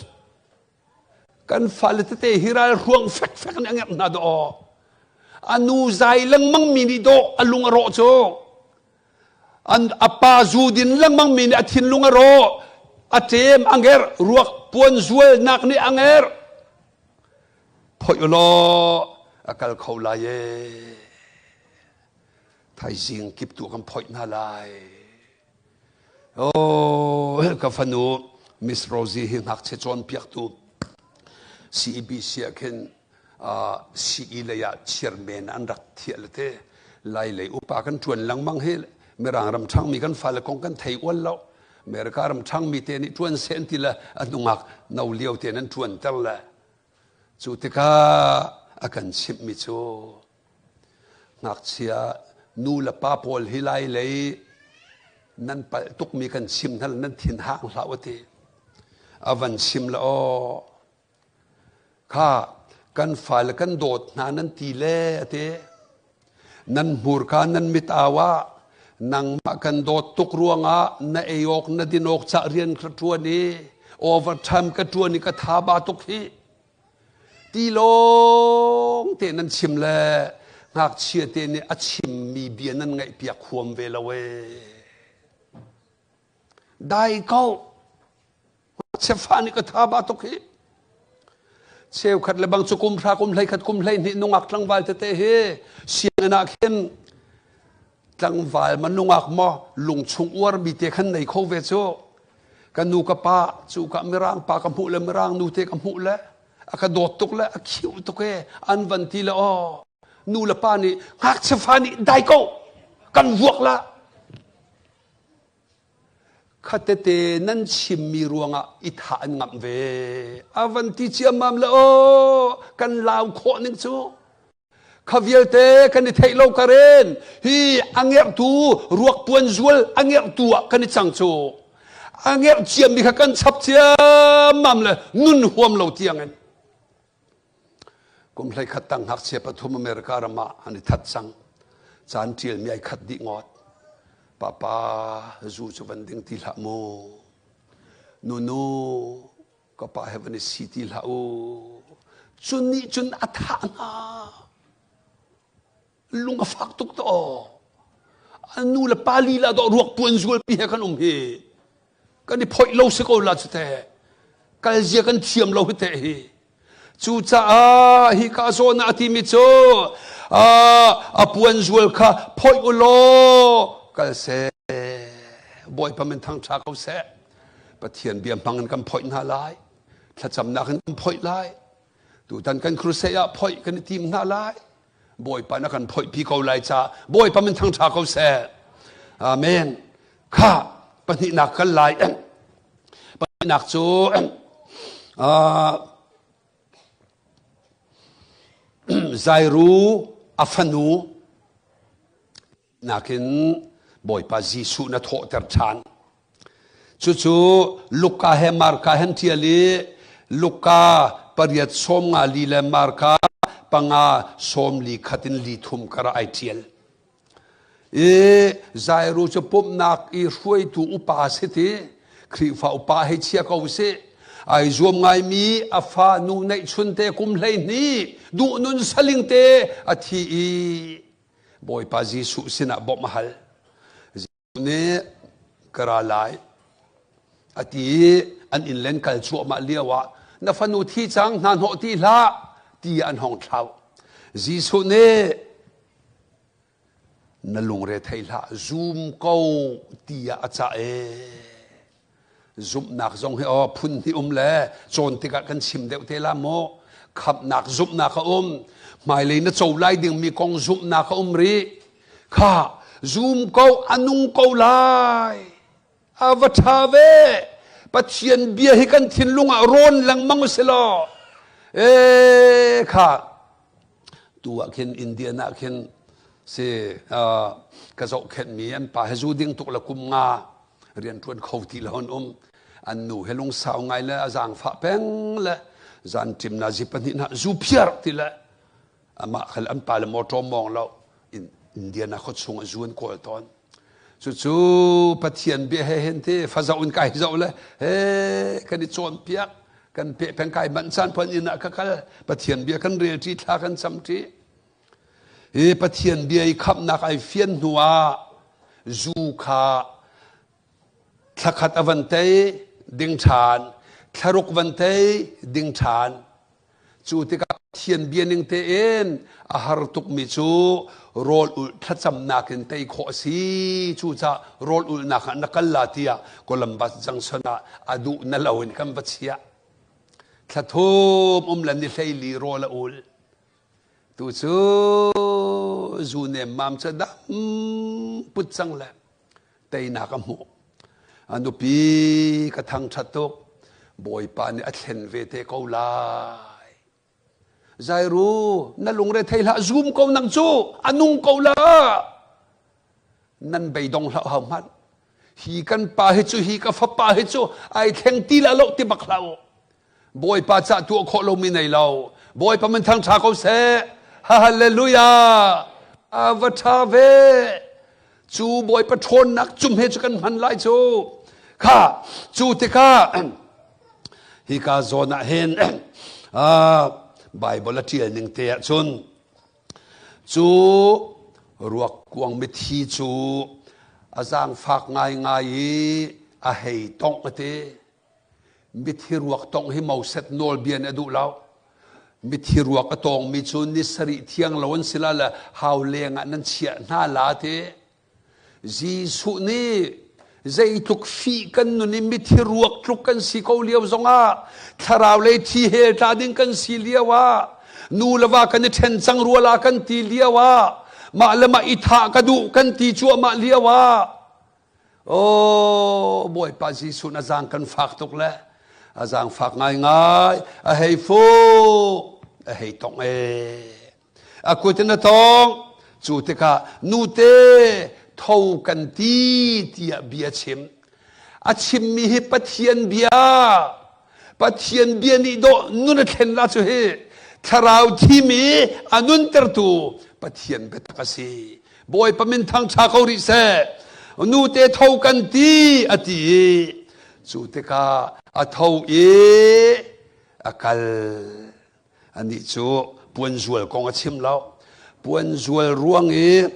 Kan fale tete hi ralhruang fekfek nih a ngerh hna dawh. A nu zai lengmang mi nih dawh a lung a rawh cu. An a pa zu din lengmang mi nih a thinlung a rawh. A ṭem a ngerh ruak puan zualnak nih a ngerh. Phoih u law a kal kho lai ee. Thaizing kip tu kan phoih hna lai. Oh, ka fanu Miss Rosie hi ngakchia cawnpiaktu CEBC ah khin uh, CE lei ah chairman an rak thiah le te lai lei upa kan ṭuan lengmang hi Mirang ram ṭhangmi kan fale kong kan thei ual lo America ram ṭhangmi te nih ṭuan seh an ti le a nungak no lio te nan ṭuan ter le cu tikah a kan chimhmi cu Ngakchia nu le pa pawl hi lai lei nan palh tukmi kan chim hna nan thin hang hlah u ti. A van chim le aw kha kan fale kan dawt hna nan ti le a ti. Nan hmurka nan mit au ah nangmah kan dawt tuk ruangah na ei awk na din awk cah rian ka ṭuan i overtime ka ṭuan i ka tha ba tuk hi. Ti lawng te nan chim le ngakchia te nih a chimmi bia nan ngaihpiak huam ve lo ee. Dai ko. Ngakchia fa nih ka tha ba tuk hi. Cheukhat le bang cu kum hra kum hlei khat kum hlei hnih nungak tlangval tete hi sianginn ah khin tlangval ma nungak maw lungchung uarmi te khan nei kho ve cu. Ka nu ka pa cu ka mirang pa ka hmuh le mirang nu te ka hmuh le a ka dawt tuk le a khiu tuk e an van ti le aw nu le pa nih ngakchia fa nih dai ko kan vuak la khatete nan chimmi ruangah i thah an ngamh ve a van ti ciammam le aw kan lau khawh ning cu Kha vialte kan i theih lo karen hi a ngerhtu ruak puan zual a ngerhtu ah kan i cang cu. A ngerh ciammi kha kan chap ciammam le nun huam lo tiangin. Kum hlei khat tang ngakchia pathum America ram ah an i that cang. Caan ṭialmi ai khat dih ngawt. Papa zu cu van ding ti hlah mu. Nunu ka pa he van i si ti hlah u cun nih cun a thah hna lung a fak tuk to an nu le pa lila dawh ruak puan zual pi he kan um hi kan i phoih lo si ko la cu te kal zia kan thiam lo hi te hi cucaah hi ka zawn ah a timi cu a puan zual kha phoih u law kal seh bawipa min thangṭha ko seh Pathian bia hmang in kan phoih hna lai. Thlacamnak in kan phoih lai. Tutan kan crusade ah phoih kan i tim hna lai. Bawipa na kan phoih pi ko lai ca Bawipa min thangṭha ko seh. Amen. Kha pahnihnak kan lai. Pahnihnak cu Zairu a fanu nakin Bawipa Jesuh na thawhter ṭhan. Cucu Luka he Marka he an ṭial i Luka pariat 54 le Marka panga 41 in li thum kar ah ai ṭial. I Jairu cu pumhnak i hruaitu upa si ti Khrihfa upa hei chia ko sih. Ai zuam ngaimi a fa nu neihchun te kum 12 duhnun saling te a thi i Bawipa Jesuh sinah bawmh a hal. Jesuh nih ka ra lai a ti i an inn len kal cuahmah lio ah na fanu thi cang hna hnawh ti hlah ti an hong thlauh. Jesuh nih na lungre thei hlah zum ko tiah a cah ee. Zumhnak zong hi aw phun hnih um le cawn tikah kan chim deuh te la maw? Khamhnak zumhnak a um. Hmailei na co lai dingmi kong zumhnak a um rih. Kha zum ko a nung ko lai. A va ṭha ve. Pathian bia hi kan thinlung ah rawn lengmang u si law. E kha tu ah khin Indian ah khin si ka zohkhenhmi an pa he zu ding tuk le kum nga rianṭuan kho ti lo an um an nu he lungsau ngai le a zaangfah peng le zan ṭim na zi pahnih na zu phiar ti le amah khal an pa le motor mawng lo Indiana khua chung a zu an kawl tawn cucu Pathian bia he hen te fazo in kai zo le he kan i cawn piak kan pe peng kai manh caan pon inn ah ka kal Pathian bia kan rel ṭi thla kan cam ṭi Hi Pathian bia i khamhnak ai fian hnu ah zu kha thlakhat a van tei ding ṭhan, thlaruk van tei ding ṭhan. Cu tikah Pathian bia ning tein a har tukmi cu rawl ulh thlacamnak in tei khawh a si. Cucaah rawl ulhnak ah na kal la tiah Columbus Junction ah a duh na lo in kan va chiah. Thla thum um le ni 14 rawl a ul. Tu cu zu nemmam cu dam put cang le teinak a hmuh. A nupi ka thangṭhat tuk. Bawipa nih a thlen ve te ko lai. Zairu, na lungre thei hlah, zum ko nang cu, a nung ko la. Nan beidong hlah hau hmanh. Hi kan pa hi cu, hi ka fapa hi cu, ai thleng ti la lo ti bak hlah u. Bawipa cah tuah khawh lomi nei lo. Bawipa min thangṭha ko seh. Hallelujah. A va ṭha ve. Cu Bawipa ṭhawnnak cum he cu kan hman lai cu. Kha cu tikah hika zawn ah hin Bible a ṭial ning te ah cun cu ruak kuang mithi cu a zaangfak ngaingai i a hei tongh a ti. Mithi ruak tongh hi Moses nawlbia nih a duh lo. Mithi ruak a tawngmi cu ni sarih thiang lo an si la le hau leng ah nan chiah hna la ti. Jesuh nih zeitluk fih kan nun i mithi ruak tluk kan si ko lio zongah thlarau lei thi hel tla ding kan si lio ah nu le va kan i ṭhen cang rua la kan ti lio ah mah le mah i thah ka duh kan ti cuahmah lio ah Oh, Bawipa Jesuh na zaang kan fak tuk le a zaang fak ngaingai a hei fu a hei tong e a kut in a tong cu tikah nute tho kan ti tiah bia chim a chimmi hi Pathian bia Pathian bia nih dawh nun a thlen la cu hi thlarau thimi a nuntertu Pathian biatak a si Bawipa min thangṭha ko rih seh. Nute tho kan ti a ti i cu tikah a tho i a kal. Anih cu puanzual kong a chim lo. Puanzual ruang i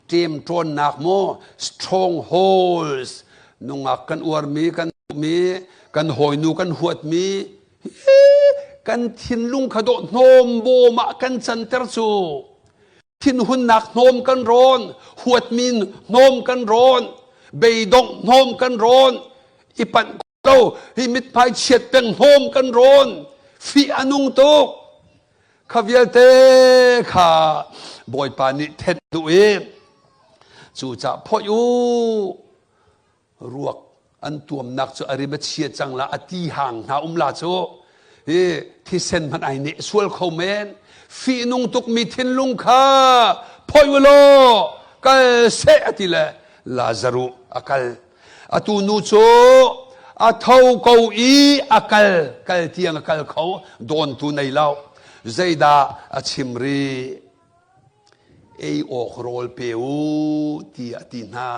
ṭemṭawnnak maw strongholds nungak kan uarmi kan duhmi kan hawinu kan huatmi kan thinlung kha dawh hnawm bawm ah kan canter cu Thinhunnak hnawm kan rawn, huatmi hnawm kan rawn, beidongh hnawm kan rawn, i panh lo, hi mithmai chiat peng hnawm kan rawn, fih a nung tuk. Kha vialte kha Bawipa nih thenh duh i cucah phoih u ruak an tuamnak cu a rim a chia cang la a ti hang hna um la cu hi thisen hmanh ai neh sual kho men fihnung tukmi thinlung kha phoi u law kal seh a ti le Lazaruh a kal atu nu cu a tho ko i a kal kal tiang a kal kho dawntu nei lo zeidah a chim rih ei awk rawl pe u tiah a ti hna.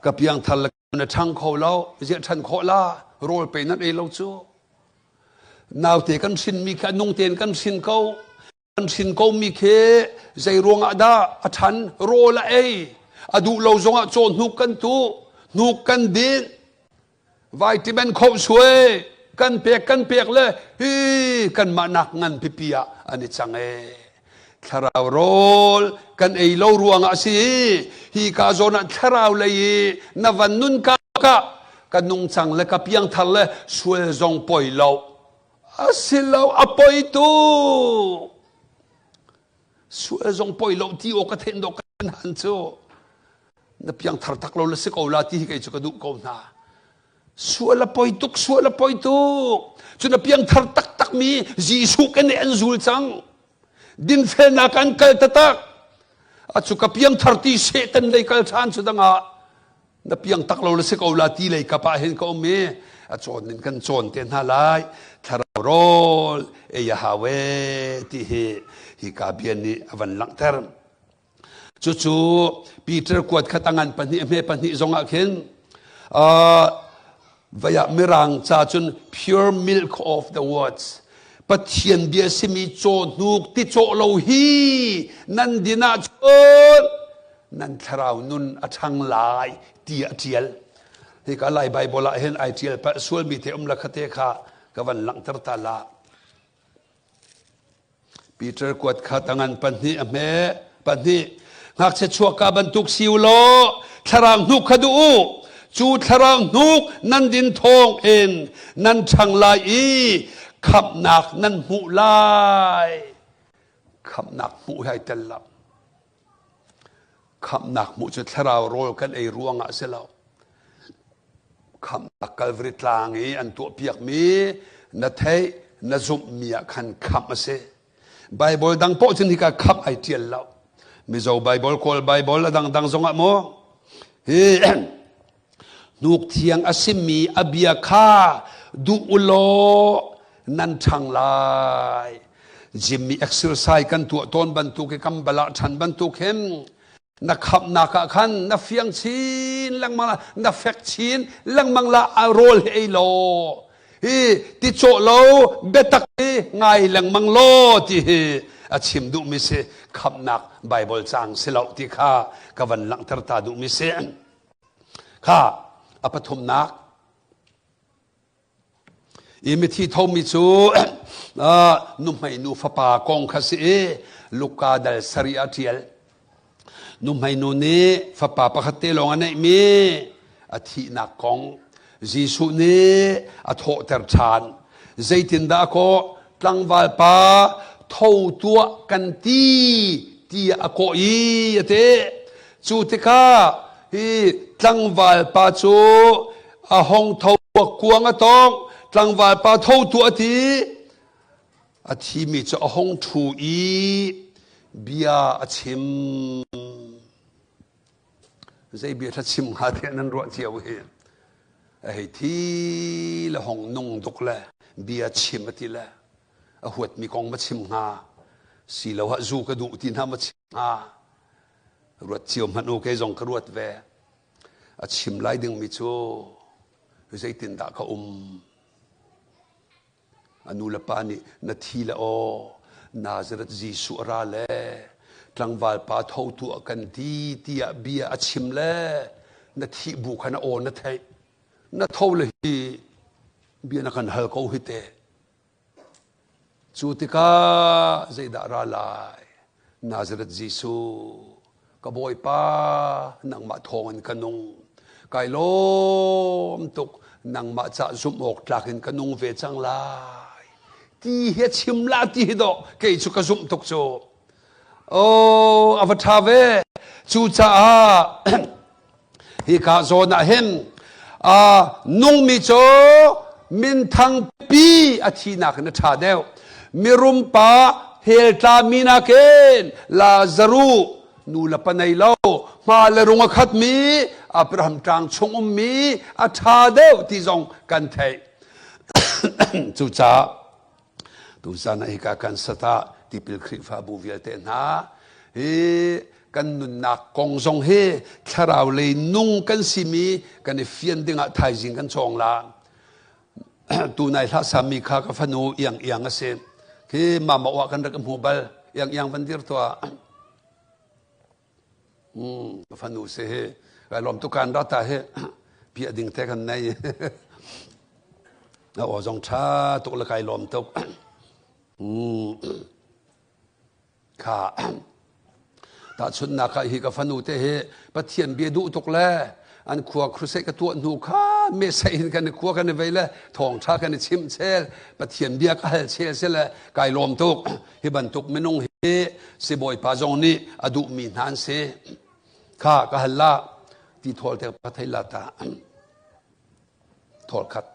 Ka piangthar le na ṭhang kho lo, ziah ṭhan khawh la, rawl pe nan ei lo cu. Naute kan hrinmi khi a nung tein kan hrin ko. Kan hrin ko mi khi zei ruangah dah a ṭhan rawl a ei. A duh lo zongah caw hnuk kan tu, hnuk kan din. Vitamin khoh suai kan pek kan pek le hi kanmah nak ngan pipi ah an i cang ee. Thlarau rawl kan ei lo ruangah a si. Hi ka zawn ah thlarau lei i na van nun ka ka ka nungcang le ka piangthar le sual zong poi lo. A si lo a poi tu. Sual zong poi lo ti aw ka then dawh kan han cu. Na piangthar tak lo le si ko la ti hi kei cu ka duh ko hna. Sual a poi tuk, sual a poi tuk. Cu na piangthar taktak mi Jesuh ke nih an zul cang. Dinfelnak an kal taktak. A cu ka piangthar ti Satan lei kal ṭhan cu dangah na piang tak lo le si ko la ti lei kap ah hin ka um i a cawn in kan cawn te hna lai. Thlarau rawl ei a hau e ti hi hi ka bia nih a van langhter. Cucu Peter kuat khat a ngan pahnih a hme pahnih zongah khin vei ah Mirang ca cun pure milk of the words Pathian bia simi caw hnuk ti cawh lo hi nan din ahcun nan thlarau nun a ṭhang lai ti a ṭial. Hika Lai Bible ah hin ai ṭial palh sualmi te um la khate kha ka van langhter ta la. Peter kuat kha tangan pahnih a hme pahnih ngakchia chuakka bantuk si u law thlarau hnuk kha duh u cu thlarau hnuk nan din thawng in nan ṭhang lai i khamhnak nan hmuh lai khamhnak hmuh hi ai tel lo Khamhnak hmuh cu thlarau rawl kan ei ruangah a si lo. Khamhnak Calvary tlang i an tuahpiakmi na theih, na zumhmi ah khan khamh a si. Bible dang paoh cun hika khamh ai ṭial lo. Mizo Bible, Kawl Bible a dangdang zongah maw hi hnuk thiang a simi a bia kha duh u law nan ṭhang lai. Gym i exercise kan tuah tawn bantuk i kan bal ah ṭhan bantuk hin na khamhnak ah khan na fiang chin lengmang la na fek chin lengmang la a rawl hi ei law hi ti cawh lo biatak hi ngai lengmang law ti hi a chim duhmi si khamhnak Bible cang si lo ti kha ka van langhter ta duhmi si kha a pathumnak I mithi thomi cu nuhmei nu fapa kong kha si i Luka dal sarih a ṭial. Nuhmei nu nih fapa pakhat te lawng a neihmi a thihnak kong Jesuh nih a thawhter ṭhan. Zeitindah a kawh? Tlangval pa tho tuah kan ti tiah a kawh i a ti. Cu tikah hi tlangval pa cu a hong tho kuang a tawng tlangval pa tho tu a ti a thimi cu a hong ṭhu i bia a chim zei bia ṭha chim hnga tiah nan ruah cio hi a hei thi le hong nung duk le bia chim a ti le a huatmi kong ma chim hnga si lo ah zu ka duh ti hna ma chim hnga ruat cio hmanh u kei zong ka ruat ve A chim lai dingmi cu zeitindah ka um? A nu le pa nih na thi le aw Nazareth Jesuh a ra le tlangval pa tho tuah kan ti tiah bia a chim le na thih bu kha na aw na theih na tho le hi bia na kan hal ko hi te Cu tikah zeidah ra lai? Nazareth Jesuh, ka Bawipa, nangmah thawngin ka nung. Kai lawm tuk, nangmah cah zumh awk tlak in ka nung ve cang lai. Ti hi a chim la ti hi dawh kei cu ka zumh tuk cu. Oh, a va ṭha ve. Cucaah hika zawn ah hin nungmi cu minthang pi a thinak in a ṭha deuh. Mirum pa hell tlami nakin Lazaruh nu le pa nei lo hma le rung a khatmi Abraham ṭang chung ummi a ṭha deuh ti zong kan theih. Cucaah tuzan ah hika kan sat ah tipil Khrihfabu vialte hna hi kan nunnak kong zong hi thlarau lei nung kan simi kan i fian dingah thaizing kan cawng la. Tunai hlah sami kha ka fanu iang iang a si. Khi mama wa kan rak hmu bal iang iang van dir tuah. Ka fanu si hi kai lawm tuk kan rata hi piah ding te kan nei. A aw zong ṭha tuk le kai lawm tuk. Kha tahchunhnak ah hi ka fanu te hi Pathian bia duh tuk le an khua crusade ka tuah hnu kha message in kan i khua kan i vei le thawngṭha kan i chimh chel Pathian bia ka hal chel si le kai lawm tuk. Hi bantuk minung hi sibawipa zong nih a duhmi hna an si. Kha ka hal la ti thawl te ka thei la ta. Thawl khat.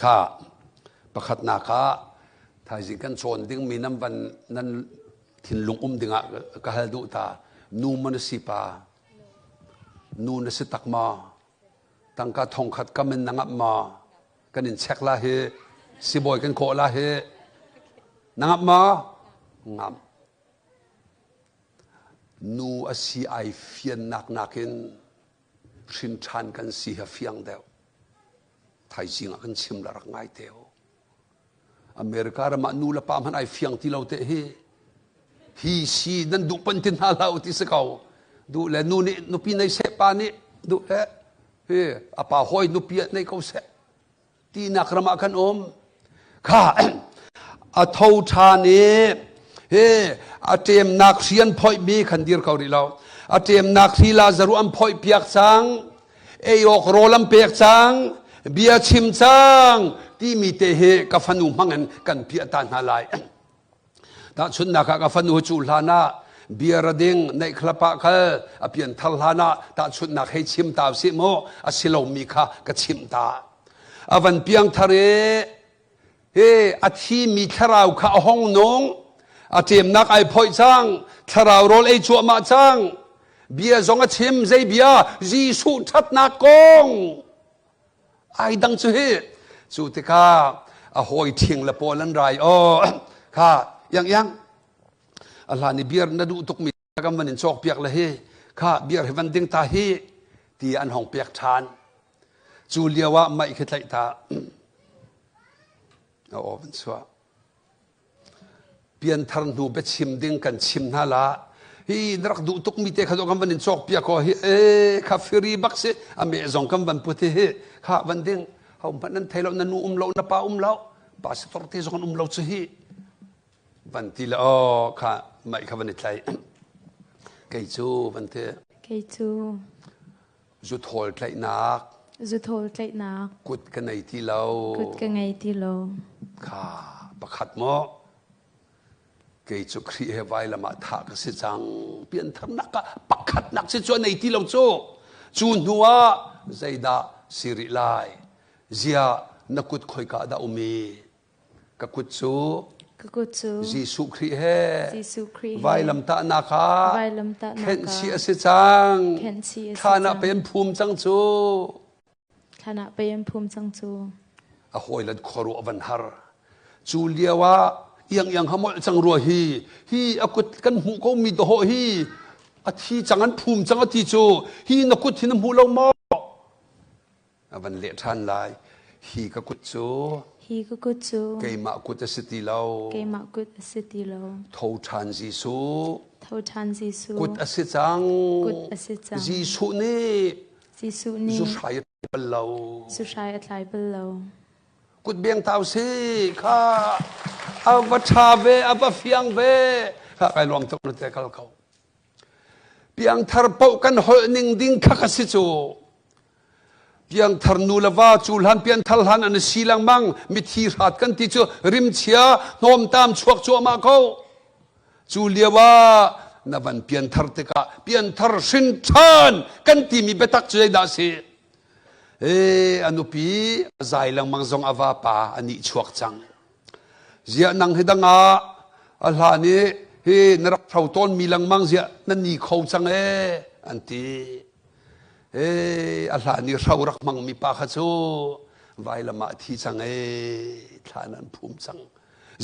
Kha pakhatnak ah thaizing kan cawn dingmi nan van nan thinlung um dingah ka hal duh ta. Nu maw na si pa? Nu na si tak maw? Tangka thongkhat kam in na ngamh maw? Kan in check la hi. Sibawi kan kawh la hi. Na ngamh maw? Ngamh. Nu a si ai fiannak nakin hrin ṭhan kan si hi a fiang deuh. Thaizing ah kan chim la rak ngai te u. America ram ah nu le pa hmanh ai fiang ti lo te hi. Hi si nan duh pan ti hna hlah u ti si ko. Duh le nu nih nupi nei seh pa nih duh le hi a pa hawi nupi ah nei ko seh. Tinak ram ah kan um. Kha a tho ṭhan i hi a ṭemnak hri an phoihmi khan dir ko rih lo. A ṭemnak hri Lazaruh an phoih piak cang. Ei awk rawl an pek cang. Bia chim cang timi te hi ka fanu hmang in kan piah ta hna lai. Tahchunhnak ah ka fanu cu hlan ah beer a ding nightclub ah kal a pianthar hlan ah tahchunhnak hei chim ta usih mu a si lomi kha ka chimh ta. A van piangthar i hi a thimi thlarau kha a hong nung a ṭemnak ai phoih cang thlarau rawl ei cuahmah cang bia zong a chim zei bia Jesuh ṭhatnak kong Ai dang cu hi cu tikah a hawi ṭhing le pawl an rai aw kha iang iang a hlan i beer na duh tukmi kan van in cawk piak le hi kha beer hi van ding ta hi ti an hong pek ṭhan cu lio ah mei khi tlaih ta a aw van chuah Pianthar hnu biachim ding kan chim hna la. Hi na rak duh tukmi te kha kan van in cawk piak ko hi e kha firi bak si a meh zong kan van put hi hi kha van ding ho hmanh nan thei lo na nu um lo na pa um lo pastor te zong an um lo cu hi van ti le oh kha mai kha van i tlai kei cu van ti kei cu Zuthawl tlaihnak. Zuthawl tlaihnak. Kut ka nei ti lo. Kut ka ngei ti lo. Kha pakhat maw kei cu Khrih he vailam ah thah ka si cang. Piantharnak ah pakhatnak si cu a nei ti lo cu. Cu hnu ah zeidah si rih lai? Ziah na kut khoika dah um i? Ka kut cu Ka kut cu Jesuh Khrih he Jesuh Khrih he vailamtahnak ah vailamtahnak khenhchih a si cang. Khenhchih a si Thlan ah cang. pei an phum cang cu. Thlan ah pei an phum cang cu. A hawilan khuaruah van har. Cu lio ah iang iang ha molh cang rua hi hi a kut kan hmuh ko mi dawh hi a thi cang an phum cang a ti cu hi na kut hi na hmu lo maw? A van leh ṭhan lai. Hi ka kut cu Hi ka kut cu keimah kut a si ti lo. Keimah kut a si ti lo. Tho ṭhan Jesuh. Tho ṭhan Jesuh. Kut a si cang. Kut a si cang. Jesuh nih Jesuh nih zuhrai a tlai bal lo. Zuhrai a tlai bal lo. Kut beng tau si kha a va ṭha ve a va fiang ve kha kai lawm tuk na te kal ko. Piangthar paoh kan holh ning ding kha ka si cu. Piangthar nu le va cu hlan pianthar hlan an si lengmang mithi hrat kan ti cu rimchia hnawmtam chuak cuahmah ko. Cu lio ah na van pianthar tikah pianthar hrin ṭhan kan timi biatak cu zeidah a si? Ee, a nupi a zai lengmang zong a vapa a nih chuak cang. Ziah nang hi dang ah a hlan i hi na rak hro tawnmi lengmang ziah na ni kho cang ee an ti. Ee, a hlan i hro rak hmangmi pa kha cu vailam ah a thi cang ee, thlan an phum cang.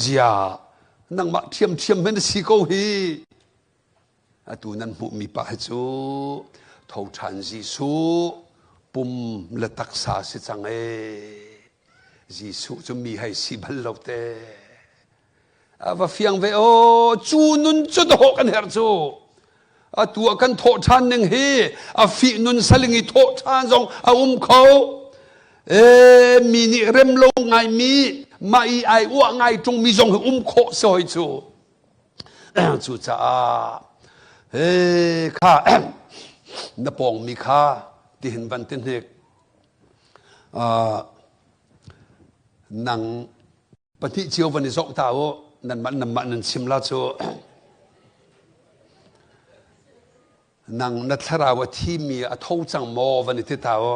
Ziah nangmah ṭhiamṭhiam hen na si ko hi. Atu nan hmuhmi pa hi cu tho ṭhan Jesuh pum le taksa si cang ee. Jesuh cu mi hei si bal lo te. A va fiang ve aw, cu nun cu dawh kan herh cu. Atu ah kan thawh ṭhan ning hi a fih nun saling i thawh ṭhan zong a um kho. E, mi nih rem lo ngaimi, mah i ai uah ngai ṭungmi zong hi um khawh si hoi cu. Cucaah he kha na pawngmi kha tihin van ti hnik. Nang pahnih cio van i zoh ta u nanmah nanmah nan chim la cu nang na thlarau a thimi a tho cang maw van i ti ta u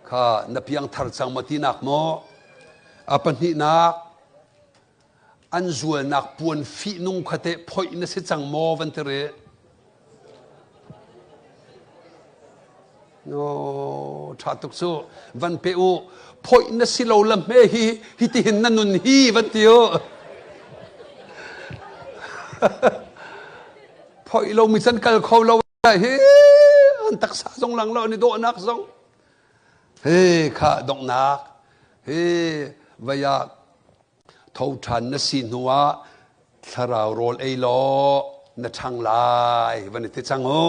kha na piangthar cang maw tinak maw a pahnihnak an zualnak puan fihnung kha teh phoih na si cang maw van ti rih No, ṭha tuk cu van pe u phoih na si lo la hme hi hitihin na nun hi van ti u phoih lo mi can kal kho lo hi an taksa zong lang lo ni dawhnak zong he kha donghnak he vaya Tho ṭhan na si hnuah thlarau rawl ei law na ṭhang lai van i ti cang u.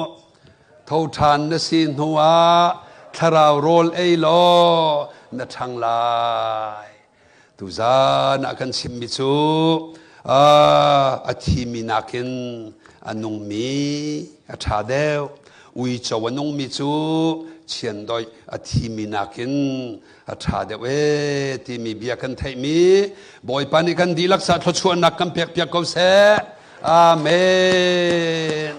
Tho ṭhan na si hnuah thlarau rawl ei law na ṭhang lai. Tuzan ah kan chimmi cu a thimi nakin a nungmi a ṭha deuh. Uico a nungmi cu chiandoih a thimi nakin a ṭha deuh ee timi bia kan theihmi Bawipa nih kan dihlak sa thluachuahnak kan pekpiak ko seh. Amen.